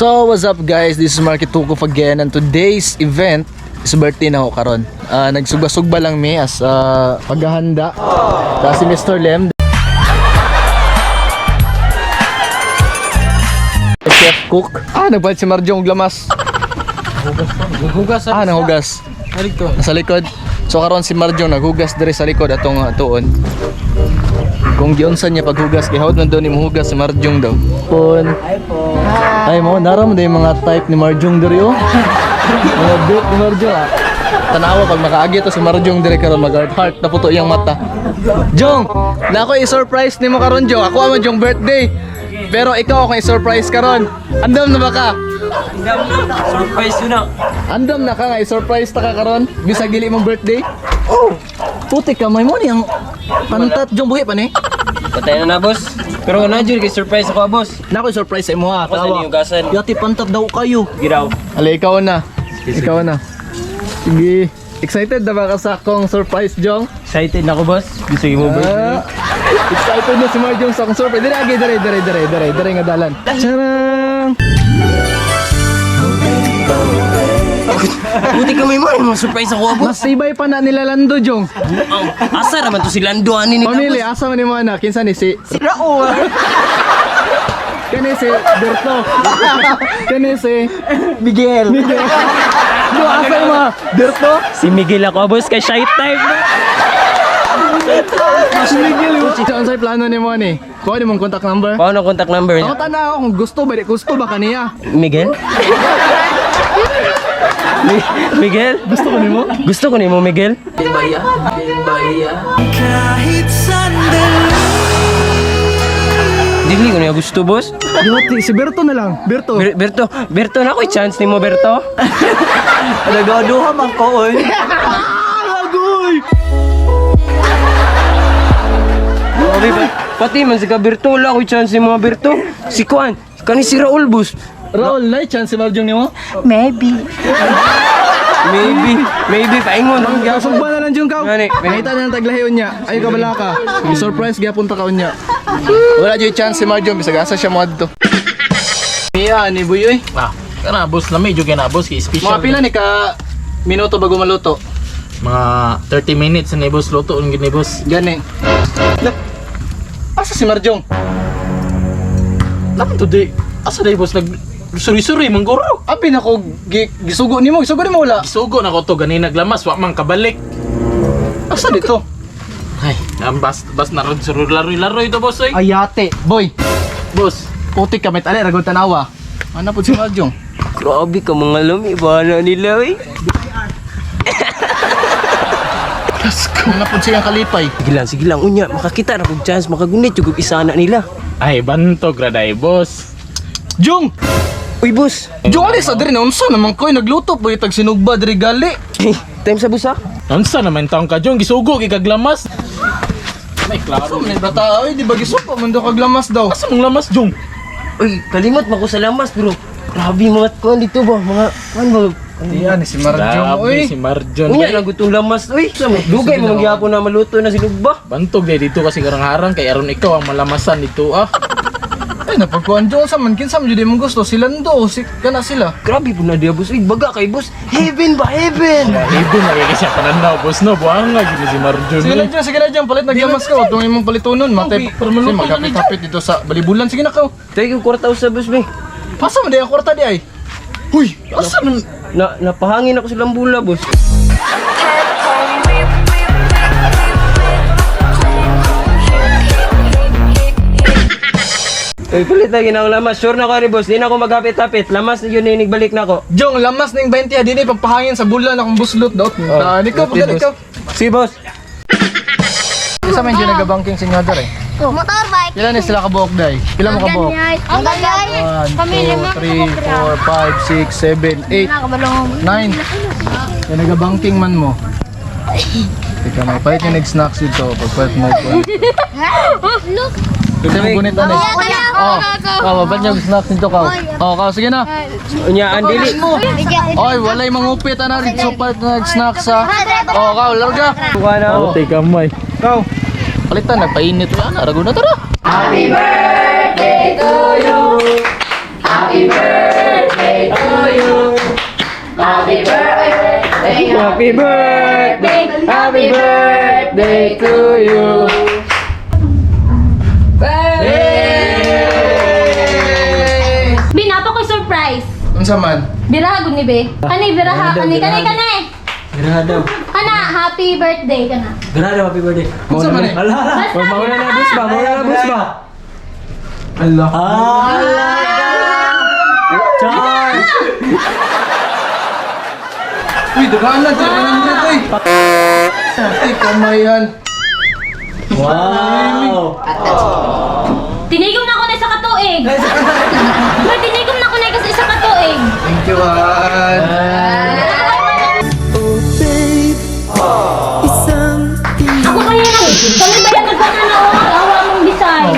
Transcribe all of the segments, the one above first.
So, what's up, guys? This is Marky Tukov again and today's event is birthday na ako karon. Nagsugba-sugba lang mi as paghahanda. Tapos si Mr. Lem, chef cook. Nagpalit si Marjong og lamas. Naghugas. Nanghugas. Dito. Nasa likod. So karon si Marjong naghugas diri sa likod atong tuon. Kung giunsa niya paghugas, gihawd man daw ni mohugas si Marjong daw. Pon. Hi po. Ay mo, nara mo yung mga type ni Marjong diri oh. Mga bit ni Marjong ah. Tanawa pag makaagi to si Marjong diri karon mag heart heart na puto iyang mata. Jong, na ako i-surprise nimo karon, Jong. Ako man Jong birthday. Pero ikaw ako i-surprise karon. Andam na ba ka? Surprise yun na. Andam na ka nga i-surprise ta ka karon bisag dili mong birthday. Oh. Putik ka may mo niyang pantat, Jong, buhi pa ni. Patay na na, boss. Pero na jud kay surprise ako, boss. Na ako i-surprise sa imo ha. Ako sa niugasan. Yati pantat daw kayo. Giraw. Ale, ikaw na. Ikaw na. Sige. Excited na ba ka sa akong surprise, Jong? Excited na ako, boss. Gusto mo Ah, excited na si Marjong sa akong surprise. Dire, agi, dire, dire, dire, dire, dire nga dalan. Charang! Buti kami mo, mga surprise ako, boss. Mas tibay pa na nila Lando, Jong. Asa naman to si Lando ani ni Pamili, asa man ni mo anak? Kinsa ni si? Si Raul. Kani si Berto. Kani si Miguel. Miguel. Jo, asa yung mga Berto? Si Miguel ako, boss, kay shy type. Si Miguel. So, unsay plano ni mo ni? Kuha ni mong contact number? Paano contact number Ako niya? tanaw ako kung gusto ba, di gusto ba kaniya? Miguel? Miguel? Gusto ko nimo? Gusto ko nimo, Miguel. Dili ko niya gusto, boss. Yati, si Berto na lang. Berto. Berto, Berto na ako'y chance nimo, Berto. Nagaduha man ko oy. Agoy! Grabe ba? Pati man si ka Berto, wala ako'y chance nimo, Berto. Si Kuan, kani si Raul, boss. Raul, na chance si Marjong nimo? Maybe. Maybe, maybe paingon. Sugba na lang, Jong, kaw. Gani. Nakita na ng taglahion niya. Ay ka bala ka. Surprise gyapon ta kaon niya. Wala jud chance si Marjong bisag asa siya moadto. Mia ni Buyoy. Kana boss, lami jud kay na boss kay special. Mga pila ni ka minuto bago maluto? Mga 30 minutes ni boss luto ang gini boss. Gani. La. Asa si Marjong? Laman to di. Asa day boss nag suri-suri man guro. Abi na ko gisugo nimo, gisugo nimo wala. Gisugo na ko to gani naglamas wa man kabalik. Asa dito? Ay, ang bas bas na rod suri laroy-laroy to boss oy. Ayate, boy. Boss, Putik ka met ali ragod tanawa. Ano po si Marjong? Grabe ka mga lami, bahala nila eh. Let's go. Ano po siyang kalipay? Sige lang, unya, makakita ra kog chance, makagunit jud kog isa na nila. Ay bantog ra day boss. Jong! Uy, boss. Jong, alis sa diri na unsa naman koy nagluto po itag sinugba diri gali. Hey, time sa busa. Unsa naman taong ka jong gisugo kay kaglamas. May Asa klaro. man ni bata oy, di ba gisupo man daw kaglamas daw. Asa mong lamas jong? Uy, kalimot man ko sa lamas, pero grabe mga kuan dito ba, mga kuan ba. Diyan ni si Marjong Grabe oy. si Marjon. Unya lang gutong lamas, uy. Dugay mo magyapon na maluto na sinugba. Bantog day dito kasi karang-harang kay aron ikaw ang malamasan dito ah. Ay napagkuan Jong sa man kinsa man jud imong gusto si Lando o si kana sila. Grabe po na diya, boss. Uy, baga kay boss. Heaven ba, heaven? Ibon na kay siya pananaw boss no buang nga gini si Marjon. Sige na dyan, sige na dyan, palit naglamas ka, huwag imong palitonon, matay, Okay, para maluto kasi na magkapit-kapit dito sa balibulan, sige na ka. Thank you, kwarta sa boss, be. Pasa mo di ang kwarta di ay. Huy, Asa man Na, napahangin ako silang bula, boss. Uy, palit na ginang lamas. Sure na ko ni boss. Di na ako maghapit-hapit. Lamas na yun, nagbalik na ako. Jong, lamas ning 20 ah, dini pagpahangin sa bulan akong buslot daot. Oh, ikaw, okay, pagka ikaw. Sige, boss. Isa man dyan nagabangking senyoder eh. Motorbike. Pila ni sila kabuok day? Pila mo kabuok? Ang ganyay. 1, 2, 3, 4, 5, 6, 7, 8, 9. Yung nagabangking man mo. Teka, may palit yung nag-snacks dito. Pagpalit mo. Look. Kasi mo gunit ano eh. Oh, oh, palit yung snacks dito ka. Oh, ka, sige na. Unya, andili. Oy, walay mangupit ana dito palit na nag-snacks ha. Oh, ka, larga. Kuha na ako. Ate kamay. Kaw. Palitan, nagpainit wala na. Rago na tara. Happy birthday to you. Happy birthday. Happy birthday, happy birthday to you. Hey! Bi, napa ko'y surprise. Unsa man? Biraha gud ni be. Kani biraha, kani kani kani. Biraha daw. Kana, happy birthday kana. Biraha daw, happy birthday. Unsa man eh? Hala, hala. Basta Mauna na bus ba? Mauna na bus ba? Allah. Hala! Char! Uy, daghan na, 300 oy. Ay, kamayan. Wow! Tinigom na ko na sa katuig. Ba, tinigom na ko na sa isa katuig. Thank you, Han. Ako kaya nag kami ba yung nagpangano awa mong design.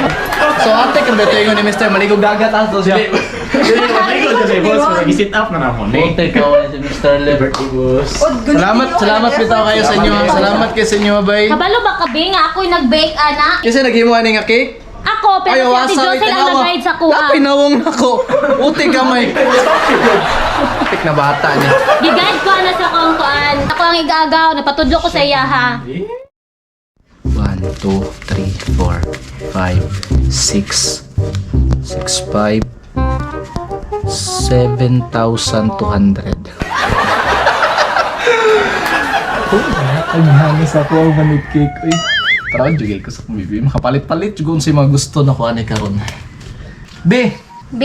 So ate, kung dito yung ni Mr. Maligog dagat ato siya. Sit up na namo ni. Buti ka wala si Mr. Lip. Salamat, salamat bitaw kayo sa inyo. Salamat kayo sa inyo, bay. Kabalo ba ka be nga ako'y nag-bake ana? Kasi naghimo ani nga cake. Ako pero si Ate asa, Jocelyn ang tanawa. nag-guide sa kuha. Napay nawong nako. Uti kamay. Tik na bata niya. Gi-guide ko ana sa akong kuan. Ako ang igagaw, napatudlo ko sa iya ha. 1, 2, 3, 4, 5, 6, 6, 5, 7,200. Ang hanis ako ang manit cake. Uy, proud jugay ko sa kong bibi. Makapalit-palit jugay sa mga gusto na kuha ni karon. B! B.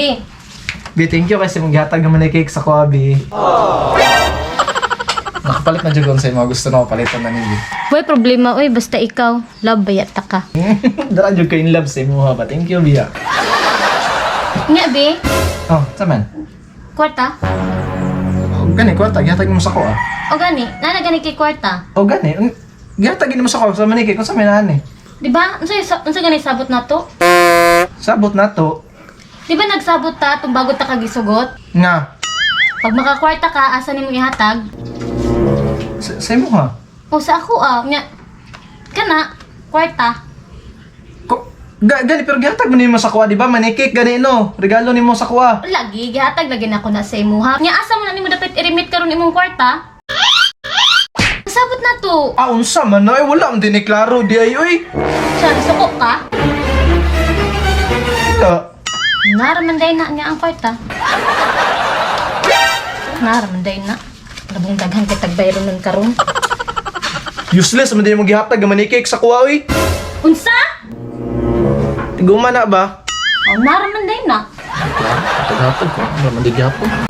B, thank you kasi mong gihatag naman ni cake sa kuha, B. Nakapalit na jugay sa mga gusto na palitan na ni Bi. Boy, problema oy, basta ikaw love bayat ta ka. Dara jud ka in love sa imuha ba? Thank you, B. ah. Nga B, Oh, saman. kwarta. Oh, gani kwarta gihatag mo sa ko ah. O gani, nana gani kay kwarta. Oh, gani. Gihatag mo sa kuha sa manike kung sa may naan eh. Di ba? Unsa unsa gani sabot nato? Sabot na to. Di ba nagsabot ta tung bago ta kagisugot? Nga. Pag makakwarta ka, asa nimo ihatag? Sa imuha. O sa ako ah, nya kana kwarta. Ko, gani pero gihatag mo nimo sa kuha, di ba? Manikik gani no. Regalo nimo sa kuha. Lagi gihatag lagi na ako na sa imuha. Nya asa mo na nimo dapat i-remit karon imong kwarta? Sabot na to. Ah, unsa man ay wala man din klaro di ay oy. Siya, suko ka? Wala. Naraman day na niya ang kwarta. Naraman day na. Labong daghan kay tagbayro nun karon. Useless man din mo gihatag nga manikik sa kuha oy. Unsa? Tiguma na ba? Oh, naraman day na. Hatag-hatag ko. Ano man di gyapon.